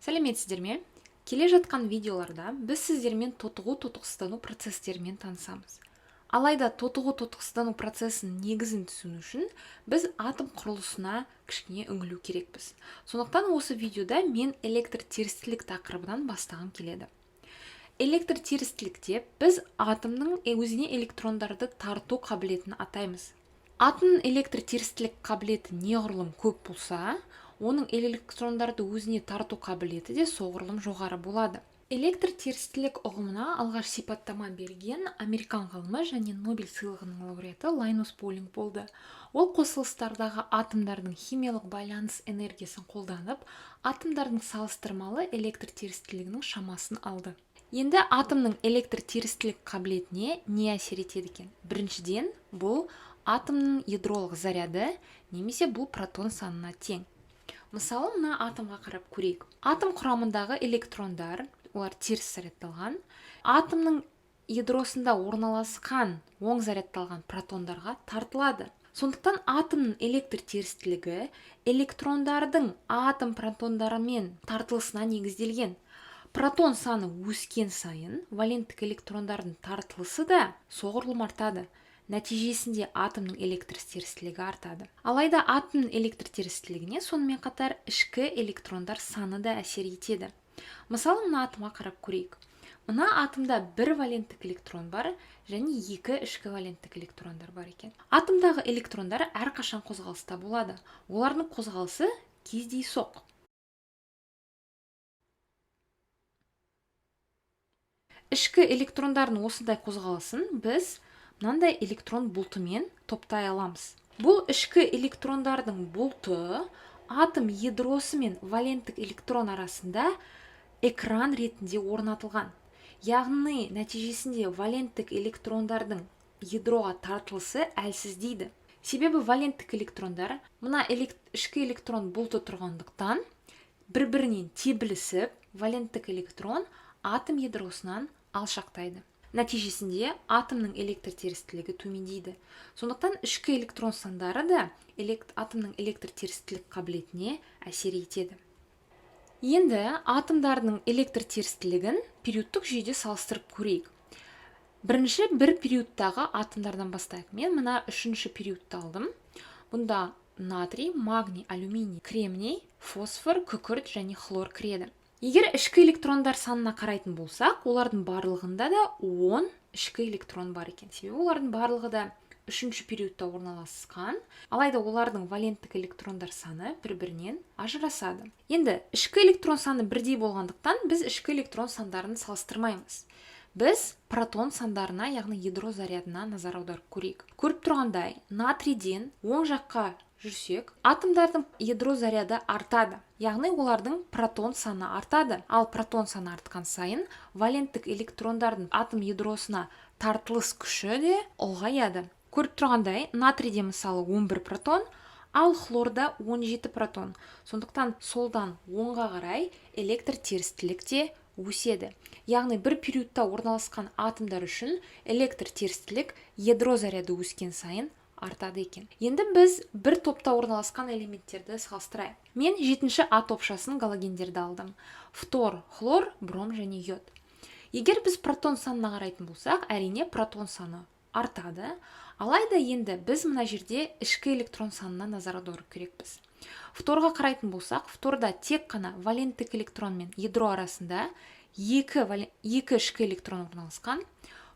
Сәлеметсіздер ме? Келе жатқан видеоларда біз сіздермен тотығу тотықсыздану процестерімен танысамыз. Алайда тотығу тотықсыздану процесінің негізін түсіну үшін біз атом құрылысына кішкене үңілу керекпіз. Сондықтан осы видеода мен электр терістілік тақырыбынан бастағым келеді. Электр терістілік деп біз атомның өзіне электрондарды тарту қабілетін атаймыз. Атомның электр терістілік қабілеті неғұрлым көп болса, оның электрондарды өзіне тарту қабілеті де соғұрлым жоғары болады. Электр терістілік ұғымына алғаш сипаттама берген американ ғалымы және Нобель сыйлығының лауреаты Лайнус Полинг болды. Ол қосылыстардағы атомдардың химиялық байланыс энергиясын қолданып, атомдардың салыстырмалы электр терістілігінің шамасын алды. Енді атомның электр терістілік қабілетіне не әсер етеді екен? Біріншіден, бұл атомның ядролық заряды немесе бұл протон санына тең. Мысалы, мына атомға қарап көрейік. Атом құрамындағы электрондар, олар теріс зарядталған. Атомның ядросында орналасқан оң зарядталған протондарға тартылады. Сондықтан атомның электр терістілігі электрондардың атом протондарымен тартылысына негізделген. Протон саны өскен сайын валенттік электрондардың тартылысы да соғұрлым артады. Нәтижесінде атомның электр терістілігі артады. Алайда атомның электр терістілігіне сонымен қатар ішкі электрондар саны да әсер етеді. Мысалы, мына атомға қарап көрейік. Мына атомда бір валенттік электрон бар және екі ішкі валенттік электрондар бар екен. Атомдағы электрондар әрқашан қозғалыста болады. Олардың қозғалысы кездейсоқ. Ішкі электрондардың осындай қозғалысын біз мынандай электрон бұлтымен топтай аламыз. Бұл ішкі электрондардың бұлты атом ядросы мен валенттік электрон арасында экран ретінде орнатылған. Яғни нәтижесінде валенттік электрондардың ядроға тартылысы әлсіздейді. Себебі валенттік электрондар мына ішкі электрон бұлты тұрғандықтан бір-бірінен тебілісіп, валенттік электрон атом ядросынан алшақтайды. Нәтижесінде атомның электр терістілігі төмендейді. Сондықтан ішкі электрон сандары да атомның электр терістілік қабілетіне әсер етеді. Енді атомдардың электр терістілігін периодтық жүйеде салыстырып көрейік. Бірінші бір периодтағы атомдардан бастайық. Мен мына үшінші периодты алдым. Бұнда натрий, магний, алюминий, кремний, фосфор, күкірт және хлор кіреді. Егер ішкі электрондар санына қарайтын болсақ, олардың барлығында да 10 ішкі электрон бар екен. Себебі олардың барлығы да үшінші периодта орналасқан. Алайда олардың валенттік электрондар саны бір-бірінен ажырасады. Енді ішкі электрон саны бірдей болғандықтан біз ішкі электрон сандарын салыстырмаймыз. Біз протон сандарына, яғни ядро зарядына назар аударып көрейік. Көріп тұрғандай, натрийден оң жаққа жүрсек, атомдардың ядро заряды артады. Яғни олардың протон саны артады. Ал протон саны артқан сайын валенттік электрондардың атом ядросына тартылыс күші де ұлғаяды. Көріп тұрғандай, натрийде мысалы 11 протон, ал хлорда 17 протон. Сондықтан солдан оңға қарай электр терістілік те өседі. Яғни бір периодта орналасқан атомдар үшін электр терістілік ядро заряды өскен сайын артады екен. Енді біз бір топта орналасқан элементтерді салыстырайық. Мен 7-ші А топшасын галогендерді алдым. Фтор, хлор, бром және йод. Егер біз протон санына қарайтын болсақ, әрине протон саны артады. Алайда енді біз мына жерде ішкі электрон санына назар аудару керекпіз. Фторға қарайтын болсақ, фторда тек қана валенттік электрон мен ядро арасында екі ішкі электрон орналасқан.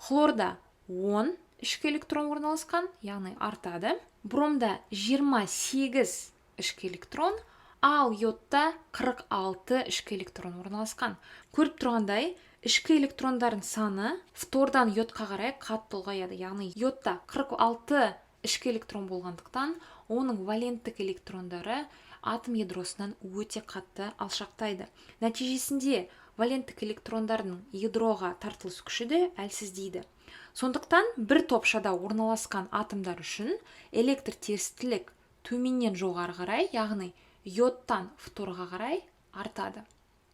Хлорда 10 ішкі электрон орналасқан, яғни артады. Бромда 28 ішкі электрон, ал йодта 46 ішкі электрон орналасқан. Көріп тұрғандай, ішкі электрондардың саны фтордан йодқа қарай қатты ұлғаяды. Яғни йодта 46 ішкі электрон болғандықтан, оның валенттік электрондары атом ядросынан өте қатты алшақтайды. Нәтижесінде валенттік электрондардың ядроға тартылыс күші де әлсіздейді. Сондықтан бір топшада орналасқан атомдар үшін электр терістілік төменнен жоғары қарай, яғни йодтан фторға қарай артады.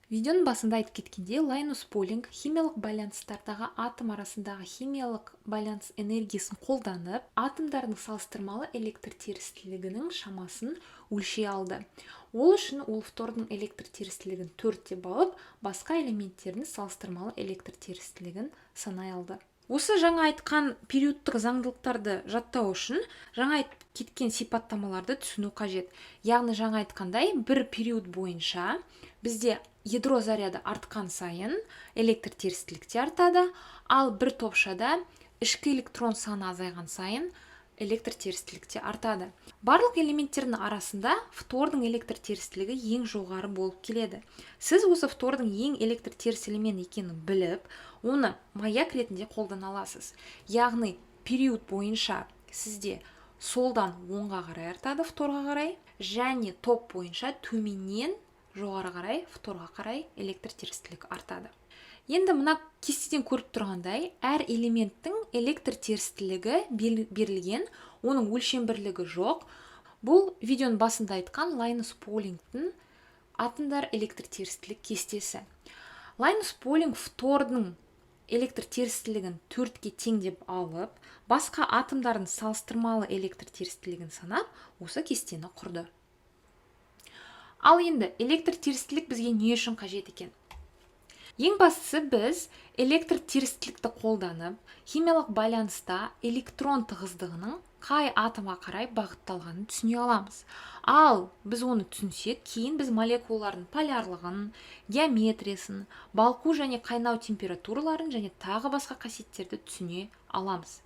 Видеоның басында айтып кеткендей, Лайнус Полинг химиялық байланыстардағы атом арасындағы химиялық байланыс энергиясын қолданып, атомдардың салыстырмалы электр терістілігінің шамасын өлшей алды. Ол үшін ол фтордың электр терістілігін 4 деп алып, басқа элементтердің салыстырмалы электр терістілігін санай алды. Осы жаңа айтқан периодтық заңдылықтарды жаттау үшін жаңа айтып кеткен сипаттамаларды түсіну қажет. Яғни жаңа айтқандай, бір период бойынша бізде ядро заряды артқан сайын электр терістілік те артады, ал бір топшада ішкі электрон саны азайған сайын электр терістілік те артады. Барлық элементтердің арасында фтордың электр терістілігі ең жоғары болып келеді. Сіз осы фтордың ең электр теріс элемент екенін біліп, оны маяк ретінде қолдана аласыз. Яғни период бойынша сізде солдан оңға қарай артады фторға қарай, және топ бойынша төменнен жоғары қарай фторға қарай электр терістілік артады. Енді мына кестеден көріп тұрғандай, әр элементтің электр терістілігі берілген, оның өлшем бірлігі жоқ. Бұл видеоның басында айтқан Лайнус Полингтің атомдар электр терістілік кестесі. Лайнус Полинг фтордың электр терістілігін 4-ке тең деп алып, басқа атомдардың салыстырмалы электр терістілігін санап, осы кестені құрды. Ал енді электр терістілік бізге не үшін қажет екен? Ең бастысы, біз электр терістілікті қолданып, химиялық байланыста электрон тығыздығының қай атомға қарай бағытталғанын түсіне аламыз. Ал біз оны түсінсек, кейін біз молекулалардың полярлығын, геометриясын, балқу және қайнау температураларын және тағы басқа қасиеттерді түсіне аламыз.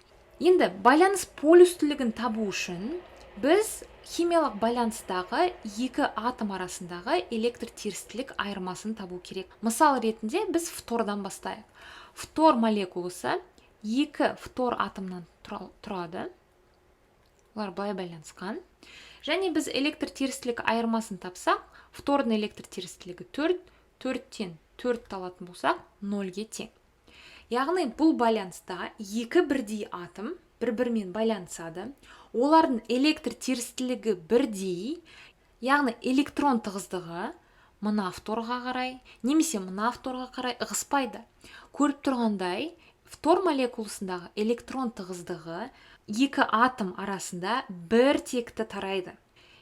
Енді байланыс полюстілігін табу үшін біз химиялық байланыстағы екі атом арасындағы электр терістілік айырмасын табу керек. Мысал ретінде біз фтордан бастайық. Фтор молекуласы екі фтор атомнан тұрады. Олар былай байланысқан. Және біз электр терістілік айырмасын тапсақ, фтордың электр терістілігі 4, 4-тен 4 алатын болсақ, 0-ге тең. Яғни бұл байланыста екі бірдей атом бір-бірімен байланысады. Олардың электр терістілігі бірдей, яғни электрон тығыздығы мына фторға қарай немесе мына фторға қарай ығыспайды. Көріп тұрғандай, фтор молекуласындағы электрон тығыздығы екі атом арасында бір текті тарайды.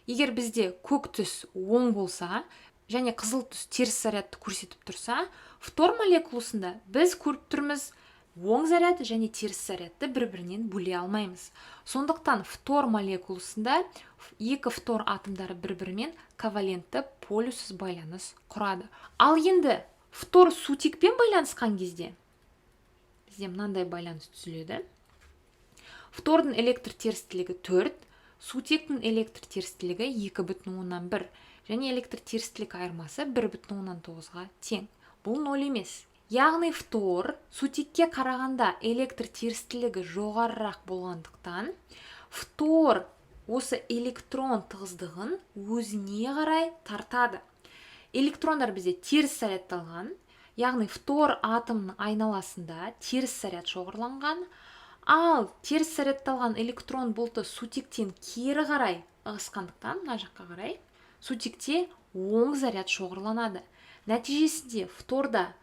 Егер бізде көк түс оң болса және қызыл түс теріс зарядты көрсетіп тұрса, фтор молекуласында біз көріп тұрмыз, оң заряд және теріс зарядты бір-бірінен бөле алмаймыз. Сондықтан фтор молекуласында екі фтор атомдары бір-бірімен ковалентті полюссіз байланыс құрады. Ал енді фтор сутекпен байланысқан кезде бізде мынандай байланыс түзіледі. Фтордың электр терістілігі 4, сутектің электр терістілігі 2,1 және электр терістілік айырмасы 1,9-ға тең. Бұл 0 емес. Яғни фтор сутекке қарағанда электр терістілігі жоғарырақ болғандықтан, фтор осы электрон тығыздығын өзіне қарай тартады. Электрондар бізде теріс зарядталған, яғни фтор атомының айналасында теріс заряд шоғырланған, ал теріс зарядталған электрон бұлты сутектен кері қарай ығысқандықтан, мына жаққа қарай, сутекте оң заряд шоғырланады. Нәтижесінде фторда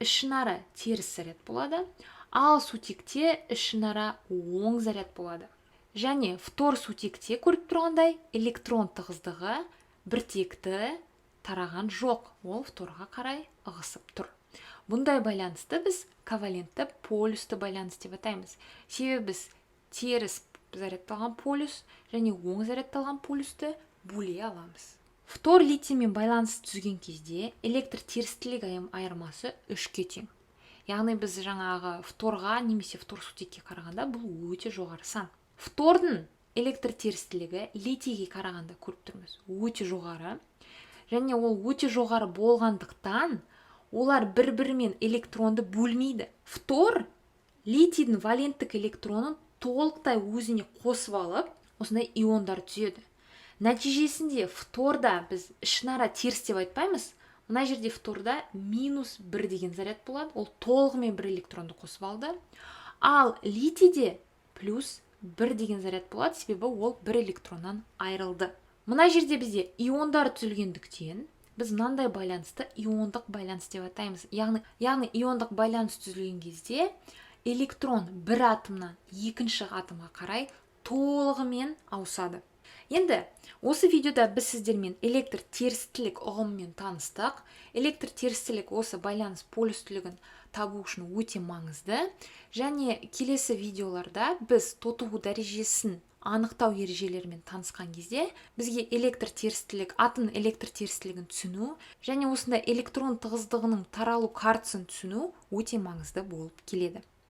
ішінара теріс заряд болады, ал сутекте ішінара оң заряд болады. Және фтор сутекте, көріп тұрғандай, электрон тығыздығы біртекті тараған жоқ, ол фторға қарай ығысып тұр. Бұндай байланысты біз ковалентті полюсті байланыс деп атаймыз. Себебі біз теріс зарядталған полюс және оң зарядталған полюсті бөле аламыз. Фтор литиймен байланыс түзген кезде электр терістілік айырмасы 3-ке тең. Яғни біз жаңағы фторға немесе фтор сутекке қарағанда бұл өте жоғары сан. Фтордың электр терістілігі литийге қарағанда, көріп тұрмыз, өте жоғары. Және ол өте жоғары болғандықтан, олар бір-бірімен электронды бөлмейді. Фтор литийдің валенттік электронын толықтай өзіне қосып алып, осындай иондар түзеді. Нәтижесінде фторда біз ішінара теріс деп айтпаймыз. Мына жерде фторда -1 деген заряд болады, ол толығымен бір электронды қосып алды. Ал литийде +1 деген заряд болады, себебі ол бір электроннан айырылды. Мына жерде бізде иондар түзілгендіктен Біз мынандай байланысты иондық байланыс деп атаймыз. Яғни иондық байланыс түзілген кезде электрон бір атомнан екінші атомға қарай толығымен ауысады. Енді осы видеода біз сіздермен электр терістілік ұғымымен таныстық. Электр терістілік осы байланыс полюстілігін табу үшін өте маңызды. Және келесі видеоларда біз тотығу дәрежесін анықтау ережелерімен танысқан кезде бізге электр терістілік, атом электр терістілігін түсіну және осындай электрон тығыздығының таралу картасын түсіну өте маңызды болып келеді.